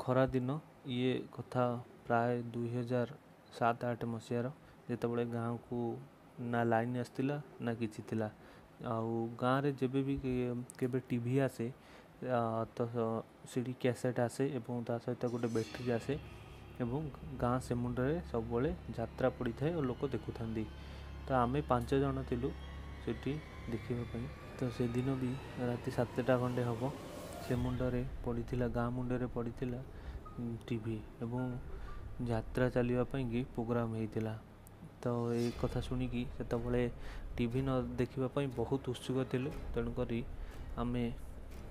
ଖରାଦିନ। ଇଏ କଥା ପ୍ରାୟ 2007-8 ମସିହାର, ଯେତେବେଳେ ଗାଁକୁ ନା ଲାଇନ୍ ଆସିଥିଲା ନା କିଛି ଥିଲା। ଆଉ ଗାଁରେ ଯେବେ ବି କେବେ ଟି ଭି ଆସେ, ତ ସେଇଠି କ୍ୟାସେଟ୍ ଆସେ ଏବଂ ତା ସହିତ ଗୋଟେ ବ୍ୟାଟେରୀ ଆସେ ଏବଂ ଗାଁ ସେ ମୁଣ୍ଡରେ ସବୁବେଳେ ଯାତ୍ରା ପଡ଼ିଥାଏ ଓ ଲୋକ ଦେଖୁଥାନ୍ତି। ତ ଆମେ 5 ଜଣ ଥିଲୁ ସେଇଠି ଦେଖିବା ପାଇଁ। ତ ସେଦିନ ବି ରାତି 7ଟା ଖଣ୍ଡେ ହେବ, ସେ ମୁଣ୍ଡରେ ପଡ଼ିଥିଲା, ଗାଁ ମୁଣ୍ଡରେ ପଡ଼ିଥିଲା ଟି ଭି ଏବଂ ଯାତ୍ରା ଚାଲିବା ପାଇଁକି ପ୍ରୋଗ୍ରାମ୍ ହେଇଥିଲା। ତ ଏଇ କଥା ଶୁଣିକି ସେତେବେଳେ ଟି ଭି ନ ଦେଖିବା ପାଇଁ ବହୁତ ଉତ୍ସୁକ ଥିଲୁ। ତେଣୁକରି ଆମେ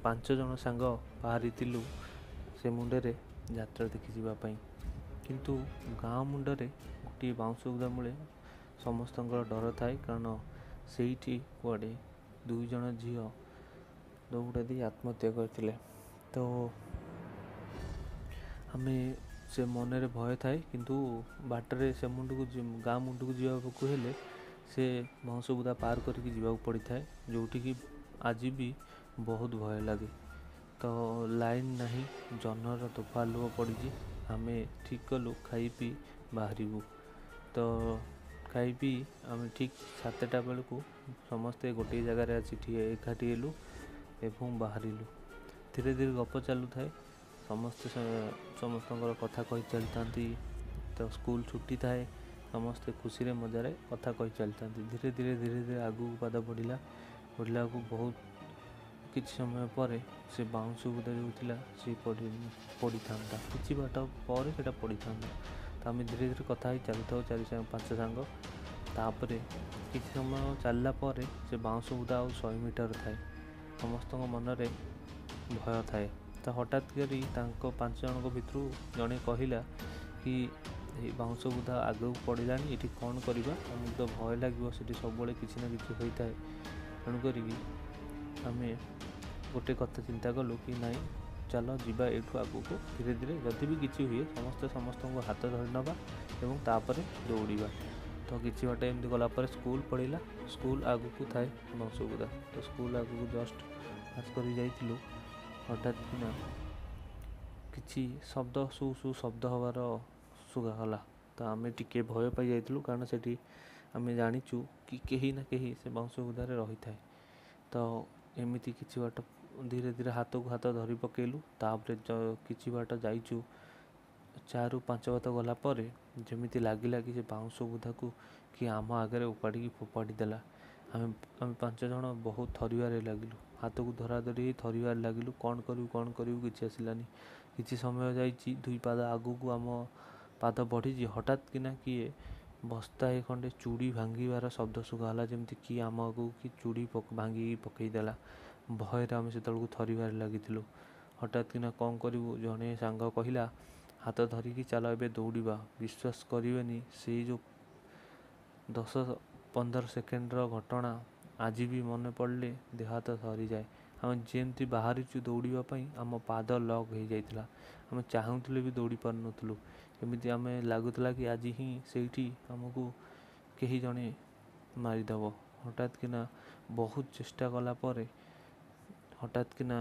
5 ଜଣ ସାଙ୍ଗ ବାହାରିଥିଲୁ ସେ ମୁଣ୍ଡରେ ଯାତ୍ରା ଦେଖିଯିବା ପାଇଁ। କିନ୍ତୁ ଗାଁ ମୁଣ୍ଡରେ ଗୋଟିଏ ବାଉଁଶ ବୁଦା ମୂଳେ ସମସ୍ତଙ୍କର ଡର ଥାଏ, କାରଣ ସେଇଠି କୁଆଡ଼େ 2 ଜଣ ଝିଅ ଦୌଡ଼ା ଦେଇ ଆତ୍ମହତ୍ୟା କରିଥିଲେ। ତ ଆମେ ସେ ମନରେ ଭୟ ଥାଏ, କିନ୍ତୁ ବାଟରେ ସେ ମୁଣ୍ଡକୁ, ଗାଁ ମୁଣ୍ଡକୁ ଯିବାକୁ ହେଲେ ସେ ବାଉଁଶ ବୁଦା ପାର କରିକି ଯିବାକୁ ପଡ଼ିଥାଏ, ଯେଉଁଠିକି ଆଜି ବି ବହୁତ ଭୟ ଲାଗେ। ତ ଲାଇନ୍ ନାହିଁ, ଜହ୍ନର ତୋଫା ଆଲୁଅ ପଡ଼ିଛି। ଆମେ ଠିକ୍ କଲୁ ଖାଇ ପିଇ ବାହାରିବୁ। ତ ଖାଇ ପିଇ ଆମେ ଠିକ୍ 7ଟା ବେଳକୁ ସମସ୍ତେ ଗୋଟିଏ ଜାଗାରେ ଆସି ଏକାଠି ହେଲୁ ଏବଂ ବାହାରିଲୁ। ଧୀରେ ଧୀରେ ଗପ ଚାଲୁଥାଏ, ସମସ୍ତେ ସମସ୍ତଙ୍କର କଥା କହି ଚାଲିଥାନ୍ତି। ତ ସ୍କୁଲ ଛୁଟି ଥାଏ, ସମସ୍ତେ ଖୁସିରେ ମଜାରେ କଥା କହି ଚାଲିଥାନ୍ତି। ଧୀରେ ଧୀରେ ଧୀରେ ଧୀରେ ଆଗକୁ ପାଦ ବଢ଼ିଲା। ବଢ଼ିଲାକୁ ବହୁତ କିଛି ସମୟ ପରେ ସେ ବାଉଁଶ ବୁଦା ଯେଉଁ ଥିଲା, ସେ ପଡ଼ିଥାନ୍ତା। କିଛି ବାଟ ପରେ ସେଇଟା ପଡ଼ିଥାନ୍ତା। ତ ଆମେ ଧୀରେ ଧୀରେ କଥା ହେଇ ଚାଲୁଥାଉ ଚାରି ପାଞ୍ଚ ସାଙ୍ଗ। ତାପରେ କିଛି ସମୟ ଚାଲିଲା ପରେ ସେ ବାଉଁଶ ବୁଦା ଆଉ 100 ମିଟର ଥାଏ। ସମସ୍ତଙ୍କ ମନରେ ଭୟ ଥାଏ। ତ ହଠାତ୍ କରି ତାଙ୍କ 5 ଜଣଙ୍କ ଭିତରୁ ଜଣେ କହିଲା କି, ଏଇ ବାଉଁଶ ବୁଦା ଆଗକୁ ପଡ଼ିଲାଣି, ଏଠି କ'ଣ କରିବା? ଆମକୁ ତ ଭୟ ଲାଗିବ, ସେଠି ସବୁବେଳେ କିଛି ନା କିଛି ହୋଇଥାଏ। ତେଣୁ କରିକି ଆମେ ଗୋଟେ କଥା ଚିନ୍ତା କଲୁ କି ନାଇଁ, ଚାଲ ଯିବା ଏଇଠୁ ଆଗକୁ ଧୀରେ ଧୀରେ। ଯଦି ବି କିଛି ହୁଏ, ସମସ୍ତେ ସମସ୍ତଙ୍କୁ ହାତ ଧରି ନେବା ଏବଂ ତାପରେ ଦୌଡ଼ିବା। ତ କିଛି ବାଟ ଏମିତି ଗଲା ପରେ ସ୍କୁଲ ପଡ଼ିଲା। ସ୍କୁଲ ଆଗକୁ ଥାଏ ବାଉଁଶ ବୁଦା। ତ ସ୍କୁଲ ଆଗକୁ ଜଷ୍ଟ ପାସ୍ କରି ଯାଇଥିଲୁ, ହଠାତ୍ କିନା କିଛି ଶବ୍ଦ, ସୁ ସୁ ଶବ୍ଦ ହେବାର ଶୁଭାଗଲା। ତ ଆମେ ଟିକେ ଭୟ ପାଇଯାଇଥିଲୁ, କାରଣ ସେଠି ଆମେ ଜାଣିଛୁ କି କେହି ନା କେହି ସେ ବାଉଁଶ ବୁଦାରେ ରହିଥାଏ। ତ ଏମିତି କିଛି ବାଟ ଧୀରେ ଧୀରେ ହାତକୁ ହାତ ଧରି ପକାଇଲୁ। ତାପରେ କିଛି ବାଟ ଯାଇଛୁ, ଚାରିରୁ ପାଞ୍ଚ ପାଦ ଗଲା ପରେ ଯେମିତି ଲାଗିଲା କି ସେ ବାଉଁଶ ବୁଦାକୁ କିଏ ଆମ ଆଗରେ ଉପାଡ଼ିକି ଫୋପାଡ଼ି ଦେଲା। ଆମେ 5 ଜଣ ବହୁତ ଥରିବାରେ ଲାଗିଲୁ। ହାତକୁ ଧରା ଧରି ହେଇ ଥରିବାରେ ଲାଗିଲୁ। କ'ଣ କରିବୁ, କ'ଣ କରିବୁ, କିଛି ଆସିଲାନି। କିଛି ସମୟ ଯାଇଛି, ଦୁଇ ପାଦ ଆଗକୁ ଆମ ପାଦ ବଢ଼ିଛି, ହଠାତ୍ କିନା କିଏ ବସ୍ତାଏ ଖଣ୍ଡେ ଚୁଡ଼ି ଭାଙ୍ଗିବାର ଶବ୍ଦ ଶୁଭାଗଲା, ଯେମିତି କିଏ ଆମ ଆଗକୁ କି ଚୁଡ଼ି ଭାଙ୍ଗିକି ପକାଇଦେଲା। ଭୟରେ ଆମେ ସେତେବେଳକୁ ଥରିବାରେ ଲାଗିଥିଲୁ। ହଠାତ୍ କିନା କ'ଣ କରିବୁ? ଜଣେ ସାଙ୍ଗ କହିଲା, ହାତ ଧରିକି ଚାଲ, ଏବେ ଦୌଡ଼ିବା। ବିଶ୍ୱାସ କରିବେନି, ସେଇ ଯେଉଁ 10-15 ସେକେଣ୍ଡର ଘଟଣା ଆଜି ବି ମନେ ପଡ଼ିଲେ ଦେହ ହାତ ଥରିଯାଏ। ଆମେ ଯେମିତି ବାହାରିଛୁ ଦୌଡ଼ିବା ପାଇଁ, ଆମ ପାଦ ଲକ୍ ହେଇଯାଇଥିଲା। ଆମେ ଚାହୁଁଥିଲେ ବି ଦୌଡ଼ି ପାରୁନଥିଲୁ। ଏମିତି ଆମେ ଲାଗୁଥିଲା କି ଆଜି ହିଁ ସେଇଠି ଆମକୁ କେହି ଜଣେ ମାରିଦେବ। ହଠାତ୍ କିନା ବହୁତ ଚେଷ୍ଟା କଲା ପରେ ହଠାତ୍ କିନା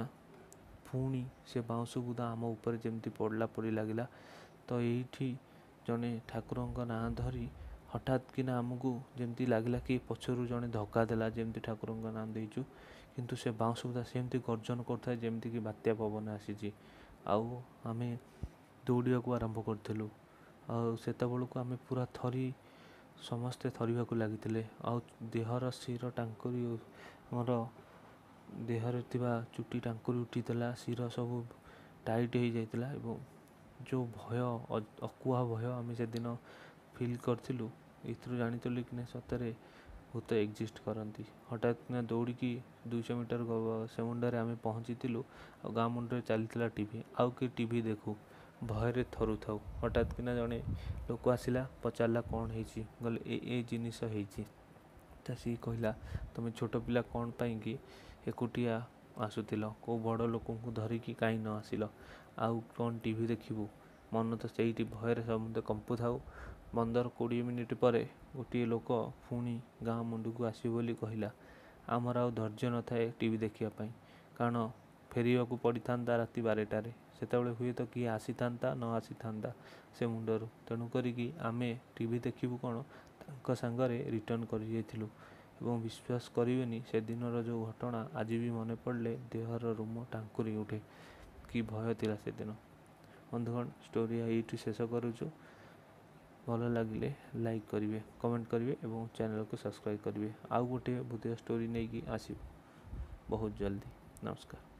ପୁଣି ସେ ବାଉଁଶ ବୁଦା ଆମ ଉପରେ ଯେମିତି ପଡ଼ିଲା ପରି ଲାଗିଲା। ତ ଏଇଠି ଜଣେ ଠାକୁରଙ୍କ ନାଁ ଧରି, ହଠାତ୍ କିନା ଆମକୁ ଯେମିତି ଲାଗିଲା କି ପଛରୁ ଜଣେ ଧକ୍କା ଦେଲା, ଯେମିତି ଠାକୁରଙ୍କ ନାଁ ଦେଇଛୁ, କିନ୍ତୁ ସେ ବାଉଁଶ ବୁଦା ସେମିତି ଗର୍ଜନ କରୁଥାଏ, ଯେମିତିକି ବାତ୍ୟା ପବନ ଆସିଛି। ଆଉ ଆମେ ଦୌଡ଼ିବାକୁ ଆରମ୍ଭ କରିଥିଲୁ। ଆଉ ସେତେବେଳକୁ ଆମେ ପୁରା ଥରି, ସମସ୍ତେ ଥରିବାକୁ ଲାଗିଥିଲେ। ଆଉ ଦେହର ଶିର ଟାଙ୍କୁରି, ଆମର ଦେହରେ ଥିବା ଚୁଟି ଟାଙ୍କୁରି ଉଠିଥିଲା, ଶିର ସବୁ ଟାଇଟ୍ ହେଇଯାଇଥିଲା ଏବଂ ଯେଉଁ ଭୟ, ଅକୁହା ଭୟ ଆମେ ସେଦିନ ଫିଲ୍ କରିଥିଲୁ, ଏଥିରୁ ଜାଣିଥିଲୁ କି ନା ସତରେ ଭୂତ ଏକ୍ଜିଷ୍ଟ କରନ୍ତି। ହଠାତ୍ କିନା ଦୌଡ଼ିକି 200 ମିଟର ସେ ମୁଣ୍ଡରେ ଆମେ ପହଞ୍ଚିଥିଲୁ ଆଉ ଗାଁ ମୁଣ୍ଡରେ ଚାଲିଥିଲା ଟି ଭି। ଆଉ କିଏ ଟି ଭି ଦେଖୁ, ଭୟରେ ଥରୁଥାଉ। ହଠାତ୍ କିନା ଜଣେ ଲୋକ ଆସିଲା, ପଚାରିଲା କ'ଣ ହେଇଛି? ଗଲେ ଏ ଏ ଜିନିଷ ହେଇଛି। ତ ସିଏ କହିଲା, ତୁମେ ଛୋଟ ପିଲା କ'ଣ ପାଇଁକି ଏକୁଟିଆ ଆସୁଥିଲ? କେଉଁ ବଡ଼ ଲୋକଙ୍କୁ ଧରିକି କାହିଁ ନ ଆସିଲ? ଆଉ କ'ଣ ଟି ଭି ଦେଖିବୁ? ମନ ତ ସେଇଠି ଭୟରେ ସମସ୍ତେ କମ୍ପୁଥାଉ। 15-20 ମିନିଟ୍ ପରେ ଗୋଟିଏ ଲୋକ ପୁଣି ଗାଁ ମୁଣ୍ଡକୁ ଆସିବ ବୋଲି କହିଲା। ଆମର ଆଉ ଧୈର୍ଯ୍ୟ ନଥାଏ ଟି ଭି ଦେଖିବା ପାଇଁ, କାରଣ ଫେରିବାକୁ ପଡ଼ିଥାନ୍ତା ରାତି 12ଟାରେ। ସେତେବେଳେ ହୁଏତ କିଏ ଆସିଥାନ୍ତା ନ ଆସିଥାନ୍ତା ସେ ମୁଣ୍ଡରୁ। ତେଣୁ କରିକି ଆମେ ଟିଭି ଦେଖିବୁ କ'ଣ, ତାଙ୍କ ସାଙ୍ଗରେ ରିଟର୍ଣ୍ଣ କରିଯାଇଥିଲୁ। ଏବଂ ବିଶ୍ୱାସ କରିବେନି, ସେଦିନର ଯେଉଁ ଘଟଣା ଆଜି ବି ମନେ ପଡ଼ିଲେ ଦେହର ରୋମ ଟାଙ୍କୁରି ଉଠେ। କି ଭୟ ଥିଲା ସେଦିନ। ବନ୍ଧୁଗଣ, ଷ୍ଟୋରି ଏଇଠି ଶେଷ କରୁଛୁ। ଭଲ ଲାଗିଲେ ଲାଇକ୍ କରିବେ, କମେଣ୍ଟ କରିବେ ଏବଂ ଚ୍ୟାନେଲକୁ ସବସ୍କ୍ରାଇବ୍ କରିବେ। ଆଉ ଗୋଟିଏ ଭୂତିଆ ଷ୍ଟୋରି ନେଇକି ଆସିବୁ ବହୁତ ଜଲ୍ଦି। ନମସ୍କାର।